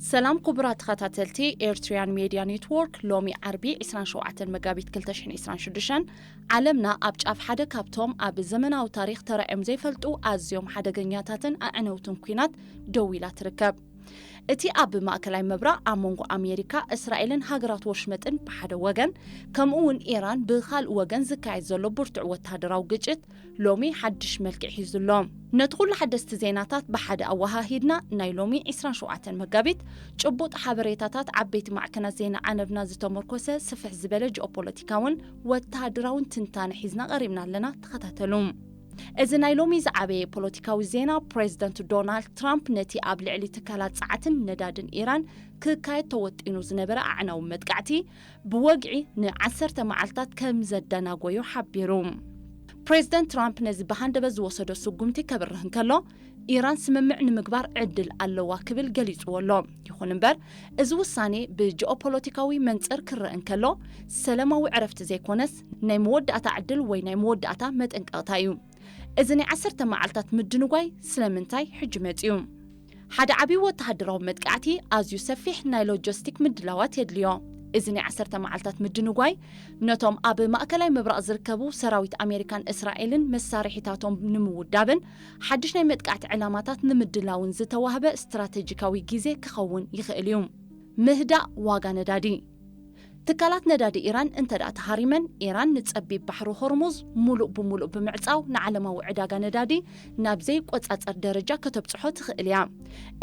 ሰላም ክቡራት ተኸታተልቲ ኤርትሪያን ሜድያ ኔትዎርክ፣ ሎሚ ዓርቢ ዕስራን ሸውዓተን መጋቢት ክልተ ሽሕን ዕስራን ሽዱሽተን ዓለምና ኣብ ጫፍ ሓደ ካብቶም ኣብ ዘመናዊ ታሪኽ ተራእዮም ዘይፈልጡ ኣዝዮም ሓደገኛታትን ኣዕነውትን ኲናት ደው ኢላ ትርከብ። እቲ ኣብ ማእከላይ ምብራቕ ኣብ መንጎ ኣሜሪካ፣ እስራኤልን ሃገራት ወሽመጥን ብሓደ ወገን፣ ከምኡ እውን ኢራን ብኻልእ ወገን ዝካየድ ዘሎ ብርቱዕ ወተሃደራዊ ግጭት ሎሚ ሓድሽ መልክዕ ሒዙ ኣሎ። ነቲ ኩሉ ሓደስቲ ዜናታት ብሓደ ኣወሃሂድና፣ ናይ ሎሚ ዕስራን ሸውዓተን መጋቢት ጭቡጥ ሓበሬታታት ዓበይቲ ማዕከናት ዜና ዓነብና ዝተመርኮሰ ስፍሕ ዝበለ ጂኦፖለቲካውን ወተሃደራውን ትንታነ ሒዝና ቀሪብና ኣለና። ተኸታተሉ። እዚ ናይ ሎሚ ዝዓበየ ፖለቲካዊ ዜና፣ ፕሬዚደንት ዶናልድ ትራምፕ ነቲ ኣብ ልዕሊ ትካላት ጸዓትን ነዳድን ኢራን ክካየድ ተወጢኑ ዝነበረ ኣዕናዊ መጥቃዕቲ ብወግዒ ንዓሰርተ መዓልታት ከም ዘደናጎዮ ሓቢሩ። ፕሬዚደንት ትራምፕ ነዚ ብሃንደበት ዝወሰዶ ስጉምቲ ከብርህ እንከሎ፣ ኢራን ስምምዕ ንምግባር ዕድል ኣለዋ ክብል ገሊጽዎ ኣሎ። ይኹን እምበር፣ እዚ ውሳኔ ብጂኦፖለቲካዊ መንጽር ክረአ እንከሎ፣ ሰላማዊ ዕረፍቲ ዘይኮነስ፣ ናይ መወዳእታ ዕድል ወይ ናይ መወዳእታ መጠንቀቕታ እዩ። እዚ ናይ ዓሰርተ መዓልታት ምድንጓይ ስለምንታይ ሕጂ መጺኡ? ሓደ ዓብዪ ወተሃደራዊ መጥቃዕቲ ኣዝዩ ሰፊሕ ናይ ሎጂስቲክ ምድላዋት የድልዮ። እዚ ናይ ዓሰርተ መዓልታት ምድንጓይ ነቶም ኣብ ማእከላይ ምብራቕ ዝርከቡ ሰራዊት ኣሜሪካን እስራኤልን መሳርሒታቶም ንምውዳብን ሓድሽ ናይ መጥቃዕቲ ዕላማታት ንምድላውን ዝተዋህበ ስትራቴጂካዊ ግዜ ክኸውን ይኽእል እዩ። ምህዳእ ዋጋ ነዳዲ። ትካላት ነዳዲ ኢራን እንተ ደኣ ተሃሪመን፣ ኢራን ንጸቢብ ባሕሪ ሆርሙዝ ሙሉእ ብሙሉእ ብምዕጻው ንዓለማዊ ዕዳጋ ነዳዲ ናብ ዘይቆጻጸር ደረጃ ከተብጽሖ ትኽእል እያ።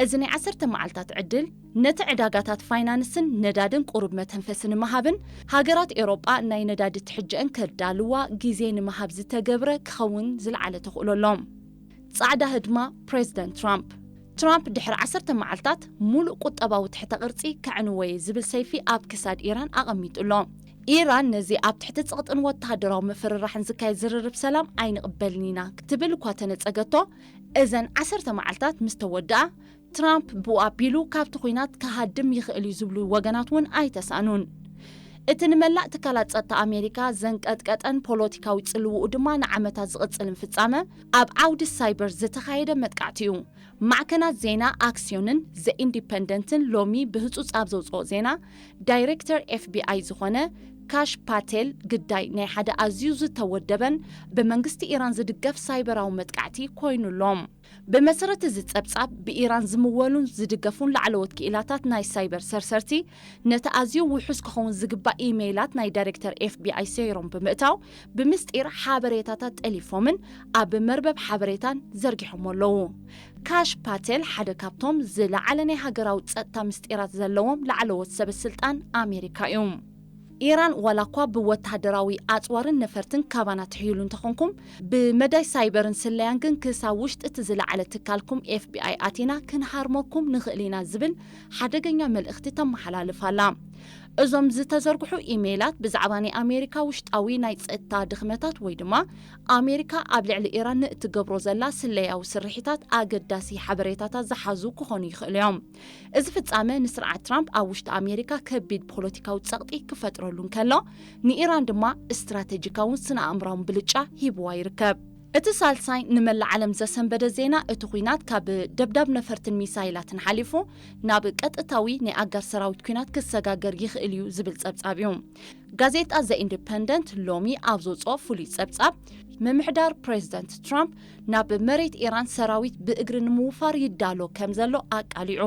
እዚ ናይ ዓሰርተ መዓልታት ዕድል፣ ነቲ ዕዳጋታት ፋይናንስን ነዳድን ቁሩብ መተንፈሲ ንምሃብን፣ ሃገራት ኤውሮጳ ናይ ነዳዲ ትሕጀአን ከዳልዋ ግዜ ንምሃብ ዝተገብረ ክኸውን ዝለዓለ ተኽእሎ ኣሎ። ጻዕዳ ህድማ ፕሬዚደንት ትራምፕ። ትራምፕ ድሕሪ ዓሰርተ መዓልታት ሙሉእ ቁጠባዊ ትሕተ ቅርጺ ከዕንወየ ዝብል ሰይፊ ኣብ ክሳድ ኢራን ኣቐሚጡ ኣሎ። ኢራን ነዚ ኣብ ትሕቲ ጸቕጥን ወተሃደራዊ ምፍርራሕን ዝካየድ ዝርርብ ሰላም ኣይንቕበልን ኢና ክትብል እኳ ተነጸገቶ፣ እዘን ዓሰርተ መዓልታት ምስ ተወድኣ፣ ትራምፕ ብኡ ኣቢሉ ካብቲ ኲናት ክሃድም ይኽእል እዩ ዝብሉ ወገናት እውን ኣይተሳእኑን። እቲ ንመላእ ትካላት ጸጥታ ኣሜሪካ ዘንቀጥቀጠን ፖለቲካዊ ጽልውኡ ድማ ንዓመታት ዝቕጽልን ፍጻመ፣ ኣብ ዓውዲ ሳይበር ዝተኻየደ መጥቃዕቲ እዩ። ማዕከናት ዜና ኣክስዮንን ዘ ኢንዲፐንደንትን ሎሚ ብህጹጽ ኣብ ዘውጽኦ ዜና፣ ዳይሬክተር ኤፍቢኣይ ዝኾነ ካሽ ፓቴል ግዳይ ናይ ሓደ ኣዝዩ ዝተወደበን ብመንግስቲ ኢራን ዝድገፍ ሳይበራዊ መጥቃዕቲ ኮይኑ ኣሎ። ብመሰረት እዚ ጸብጻብ፣ ብኢራን ዝምወሉን ዝድገፉን ላዕለዎት ክኢላታት ናይ ሳይበር ሰርሰርቲ፣ ነቲ ኣዝዩ ውሑስ ክኸውን ዝግባእ ኢሜይላት ናይ ዳይሬክተር ኤፍቢኣይ ሰይሮም ብምእታው፣ ብምስጢር ሓበሬታታት ጠሊፎምን ኣብ መርበብ ሓበሬታን ዘርጊሖም ኣለዉ። ካሽ ፓቴል ሓደ ካብቶም ዝለዓለ ናይ ሃገራዊ ጸጥታ ምስጢራት ዘለዎም ላዕለዎት ሰበ ስልጣን ኣሜሪካ እዩ። ኢራን ዋላ እኳ ብወተሃደራዊ ኣጽዋርን ነፈርትን ካባና ትሕይሉ እንተኾንኩም፣ ብመዳይ ሳይበርን ስለያን ግን ክሳብ ውሽጢ እቲ ዝለዓለ ትካልኩም ኤፍቢኣይ ኣቲና ክንሃርመኩም ንኽእል ኢና ዝብል ሓደገኛ መልእኽቲ ተመሓላልፍ ኣላ። እዞም ዝተዘርግሑ ኢሜይላት ብዛዕባ ናይ ኣሜሪካ ውሽጣዊ ናይ ጸጥታ ድኽመታት ወይ ድማ ኣሜሪካ ኣብ ልዕሊ ኢራን ንእትገብሮ ዘላ ስለያዊ ስርሒታት ኣገዳሲ ሓበሬታታት ዝሓዙ ክኾኑ ይኽእሉ እዮም። እዚ ፍጻመ ንስርዓት ትራምፕ ኣብ ውሽጢ ኣሜሪካ ከቢድ ፖለቲካዊ ጸቕጢ ክፈጥረሉ እንከሎ፣ ንኢራን ድማ ስትራቴጂካውን ስነ ኣእምራውን ብልጫ ሂብዋ ይርከብ። እቲ ሳልሳይ ንመላእ ዓለም ዘሰንበደ ዜና፣ እቲ ኲናት ካብ ደብዳብ ነፈርትን ሚሳይላትን ሓሊፉ ናብ ቀጥታዊ ናይ ኣጋር ሰራዊት ኲናት ክሰጋገር ይኽእል እዩ ዝብል ጸብጻብ እዩ። ጋዜጣ ዘ ኢንዲፐንደንት ሎሚ ኣብ ዘውጽኦ ፍሉይ ጸብጻብ፣ ምምሕዳር ፕሬዚደንት ትራምፕ ናብ መሬት ኢራን ሰራዊት ብእግሪ ንምውፋር ይዳሎ ከም ዘሎ ኣቃሊዑ።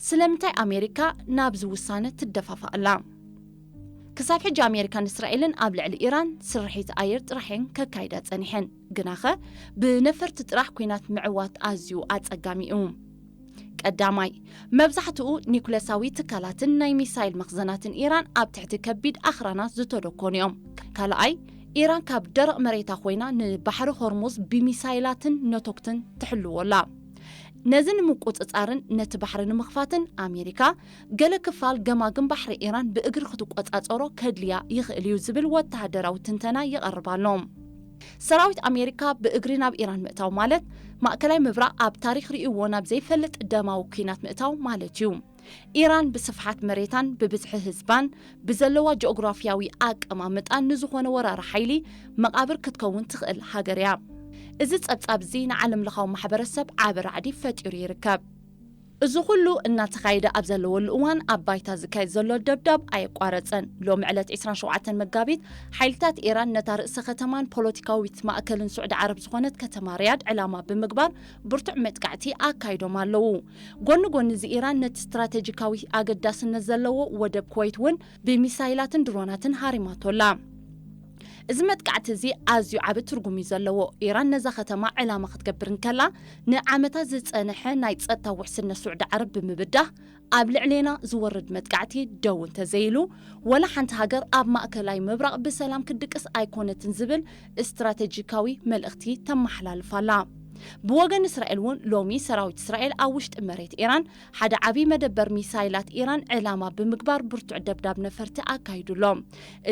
ስለምንታይ ኣሜሪካ ናብዚ ውሳነ ትደፋፋእ ኣላ? ክሳብ ሕጂ ኣሜሪካን እስራኤልን ኣብ ልዕሊ ኢራን ስርሒት ኣየር ጥራሕ እየን ከካይዳ ጸኒሐን። ግናኸ ብነፈርቲ ጥራሕ ኲናት ምዕዋት ኣዝዩ ኣጸጋሚ እዩ። ቀዳማይ፣ መብዛሕትኡ ኒኩለሳዊ ትካላትን ናይ ሚሳይል መኽዘናትን ኢራን ኣብ ትሕቲ ከቢድ ኣኽራናት ዝተደኮኑ እዮም። ካልኣይ፣ ኢራን ካብ ደረቕ መሬታ ኮይና ንባሕሪ ሆርሙዝ ብሚሳይላትን ነቶክትን ትሕልዎ ኣላ። ነዚ ንምቁጽጻርን ነቲ ባሕሪ ንምኽፋትን ኣሜሪካ ገለ ክፋል ገማግም ባሕሪ ኢራን ብእግሪ ክትቆጻጸሮ ከድልያ ይኽእል እዩ ዝብል ወተሃደራዊ ትንተና ይቐርብ ኣሎ። ሰራዊት ኣሜሪካ ብእግሪ ናብ ኢራን ምእታው ማለት ማእከላይ ምብራቕ ኣብ ታሪኽ ርእይዎ ናብ ዘይፈልጥ ደማዊ ኲናት ምእታው ማለት እዩ። ኢራን ብስፍሓት መሬታን ብብዝሒ ህዝባን ብዘለዋ ጂኦግራፊያዊ ኣቀማምጣን ንዝኾነ ወራሪ ሓይሊ መቓብር ክትከውን ትኽእል ሃገር እያ። እዚ ጸብጻብ እዚ ንዓለም ለኻዊ ማሕበረሰብ ዓቢ ራዕዲ ፈጢሩ ይርከብ። እዚ ኩሉ እናተኻየደ ኣብ ዘለወሉ እዋን ኣብ ባይታ ዝካየድ ዘሎ ደብዳብ ኣየቋረጸን። ሎሚ ዕለት ዕስራን ሸውዓተን መጋቢት ሓይልታት ኢራን ነታ ርእሰ ከተማን ፖለቲካዊት ማእከልን ስዑዲ ዓረብ ዝኾነት ከተማ ሪያድ ዕላማ ብምግባር ብርቱዕ መጥቃዕቲ ኣካይዶም ኣለዉ። ጎኒ ጎኒ እዚ ኢራን ነቲ ስትራቴጂካዊ ኣገዳስነት ዘለዎ ወደብ ኩወይት እውን ብሚሳይላትን ድሮናትን ሃሪማቶ ኣላ። እዚ መጥቃዕቲ እዚ ኣዝዩ ዓቢ ትርጉም እዩ ዘለዎ። ኢራን ነዛ ከተማ ዕላማ ክትገብር እንከላ፣ ንዓመታት ዝጸንሐ ናይ ጸጥታ ውሕስነት ስዑዲ ዓረብ ብምብዳህ፣ ኣብ ልዕሌና ዝወርድ መጥቃዕቲ ደው እንተዘይሉ፣ ወላ ሓንቲ ሃገር ኣብ ማእከላይ ምብራቕ ብሰላም ክትድቅስ ኣይኮነትን ዝብል ስትራቴጂካዊ መልእኽቲ ተመሓላልፍ ኣላ። ብወገን እስራኤል እውን ሎሚ ሰራዊት እስራኤል ኣብ ውሽጢ መሬት ኢራን ሓደ ዓቢ መደበር ሚሳይላት ኢራን ዕላማ ብምግባር ብርቱዕ ደብዳብ ነፈርቲ ኣካይዱ ኣሎ።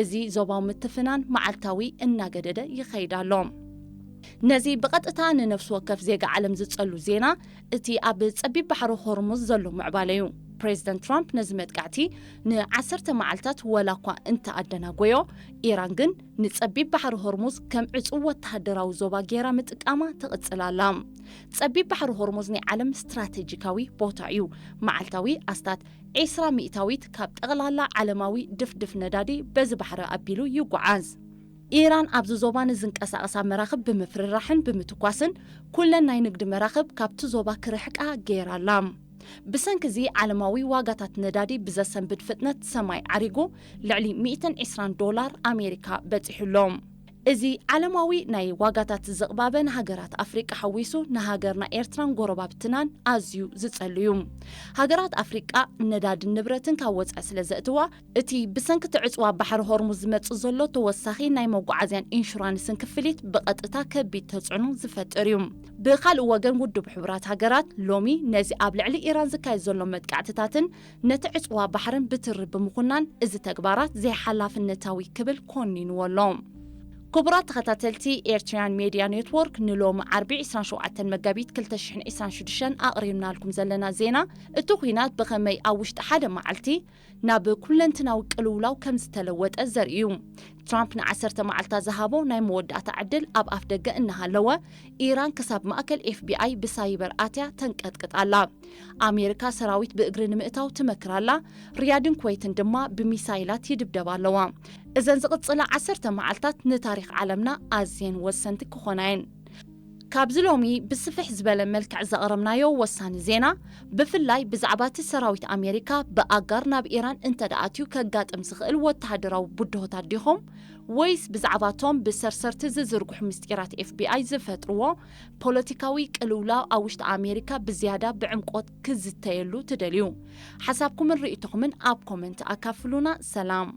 እዚ ዞባዊ ምትፍናን መዓልታዊ እናገደደ ይኸይድ ኣሎ። ነዚ ብቐጥታ ንነፍሲ ወከፍ ዜጋ ዓለም ዝጸሉ ዜና፣ እቲ ኣብ ጸቢብ ባሕሪ ሆርሙዝ ዘሎ ምዕባለ እዩ። ፕሬዚደንት ትራምፕ ነዚ መጥቃዕቲ ንዓሰርተ መዓልታት ወላ እኳ እንተኣደናጎዮ፣ ኢራን ግን ንጸቢብ ባሕሪ ሆርሙዝ ከም ዕጹው ወተሃደራዊ ዞባ ጌራ ምጥቃማ ትቕጽል ኣላ። ጸቢብ ባሕሪ ሆርሙዝ ናይ ዓለም ስትራቴጂካዊ ቦታ እዩ። መዓልታዊ ኣስታት ዒስራ ሚእታዊት ካብ ጠቕላላ ዓለማዊ ድፍድፍ ነዳዲ በዚ ባሕሪ ኣቢሉ ይጓዓዝ። ኢራን ኣብዚ ዞባ ንዝንቀሳቐሳ መራኽብ ብምፍርራሕን ብምትኳስን፣ ኩለን ናይ ንግዲ መራኽብ ካብቲ ዞባ ክርሕቃ ገይራ ኣላ። ብሰንኪ እዚ ዓለማዊ ዋጋታት ነዳዲ ብዘሰንብድ ፍጥነት ሰማይ ዓሪጉ፣ ልዕሊ ሚእትን ዕስራን ዶላር ኣሜሪካ በጺሑ ኣሎ። እዚ ዓለማዊ ናይ ዋጋታት ዝቕባበ ንሃገራት ኣፍሪቃ ሓዊሱ፣ ንሃገርና ኤርትራን ጎረባብትናን ኣዝዩ ዝጸሉ እዩ። ሃገራት ኣፍሪቃ ነዳድን ንብረትን ካብ ወጻኢ ስለ ዘእትዋ፣ እቲ ብሰንኪ ትዕጽዋ ባሕሪ ሆርሙዝ ዝመጽእ ዘሎ ተወሳኺ ናይ መጓዓዝያን ኢንሹራንስን ክፍሊት ብቐጥታ ከቢድ ተጽዕኖ ዝፈጥር እዩ። ብኻልእ ወገን፣ ውድብ ሕቡራት ሃገራት ሎሚ ነዚ ኣብ ልዕሊ ኢራን ዝካየድ ዘሎ መጥቃዕትታትን ነቲ ዕጽዋ ባሕርን ብትሪ ብምኹናን፣ እዚ ተግባራት ዘይሓላፍነታዊ ክብል ኮኒንዎ ኣሎ። ክቡራት ተኸታተልቲ፣ ኤርትራውያን ሜድያ ኔትወርክ ንሎሚ ዓርቢ ዕስራን ሸውዓተን መጋቢት ክልተ ሽሕን ዕስራን ሽዱሽተን ኣቕሪብናልኩም ዘለና ዜና፣ እቲ ኲናት ብኸመይ ኣብ ውሽጢ ሓደ መዓልቲ ናብ ኩለንትናዊ ቅልውላው ከም ዝተለወጠ ዘርኢ እዩ። ትራምፕ ንዓሰርተ መዓልታት ዝሃቦ ናይ መወዳእታ ዕድል ኣብ ኣፍ ደገ እናሃለወ፣ ኢራን ክሳብ ማእከል ኤፍ ቢ ኣይ ብሳይበር ኣትያ ተንቀጥቅጥ ኣላ። ኣሜሪካ ሰራዊት ብእግሪ ንምእታው ትመክር ኣላ። ሪያድን ኩወይትን ድማ ብሚሳይላት ይድብደባ ኣለዋ። እዘን ዝቕጽላ ዓሰርተ መዓልታት ንታሪኽ ዓለምና ኣዝየን ወሰንቲ ክኾና እየን። ካብዚ ሎሚ ብስፍሕ ዝበለ መልክዕ ዘቕረብናዮ ወሳኒ ዜና፣ ብፍላይ ብዛዕባ እቲ ሰራዊት ኣሜሪካ ብኣጋር ናብ ኢራን እንተ ደኣ ኣትዩ ከጋጥም ዝኽእል ወተሃደራዊ ብድሆታት ዲኹም፣ ወይስ ብዛዕባ እቶም ብሰርሰርቲ ዝዝርግሑ ምስጢራት ኤፍ ቢ ኣይ ዝፈጥርዎ ፖለቲካዊ ቅልውላው ኣብ ውሽጢ ኣሜሪካ ብዝያዳ ብዕምቆት ክዝተየሉ ትደልዩ? ሓሳብኩምን ርእይቶኹምን ኣብ ኮመንት ኣካፍሉና። ሰላም።